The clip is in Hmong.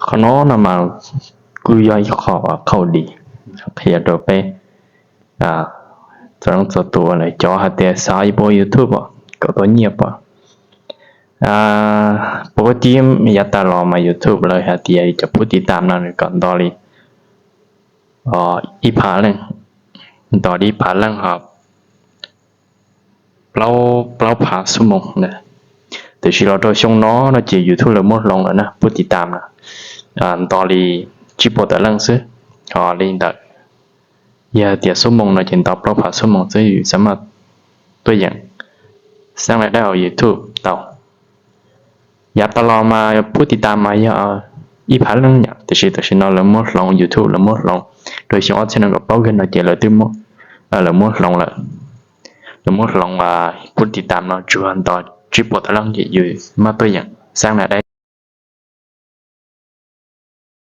Qhov no no mas kuj yog ib qho uas qhauj di qhia rau peb txhua leej txhua tus uas lawv cov hais tias xav ib puas YouTube kom tau nyiaj puas. Puas kab tib yav tas los mas YouTube lawv hais tias cov pub tiv tam no nws kom nto li ib phav leej, nto li ib phav leej ho plaub phav xuab moos na. Tiam sis los rau xyoo no no ces YouTube lawv muab hloov lawm na, pub tiv tam no nto li tsib puas tawm leej xwb. Ho li ntawd, yog tias xuab moos no ces nto plaub phav xuab moos xwb yus xav mas tuaj yeem xeeb laj dab hauv YouTube tau. Yav tas los mas pub tiv tam mas yog ib phav leej yom, tiam sis tam sim no lawv muab hloov, YouTube lawv muab hloov, rau xyoo ob txhiab nees nkaum plaub kiag no ces lawv twb, lawv muab hloov lawm. Lawv muab hloov pub tiv tam no tsuas nto tsib puas tawm leej ces yus maj tuaj yeem xeeb laj dab.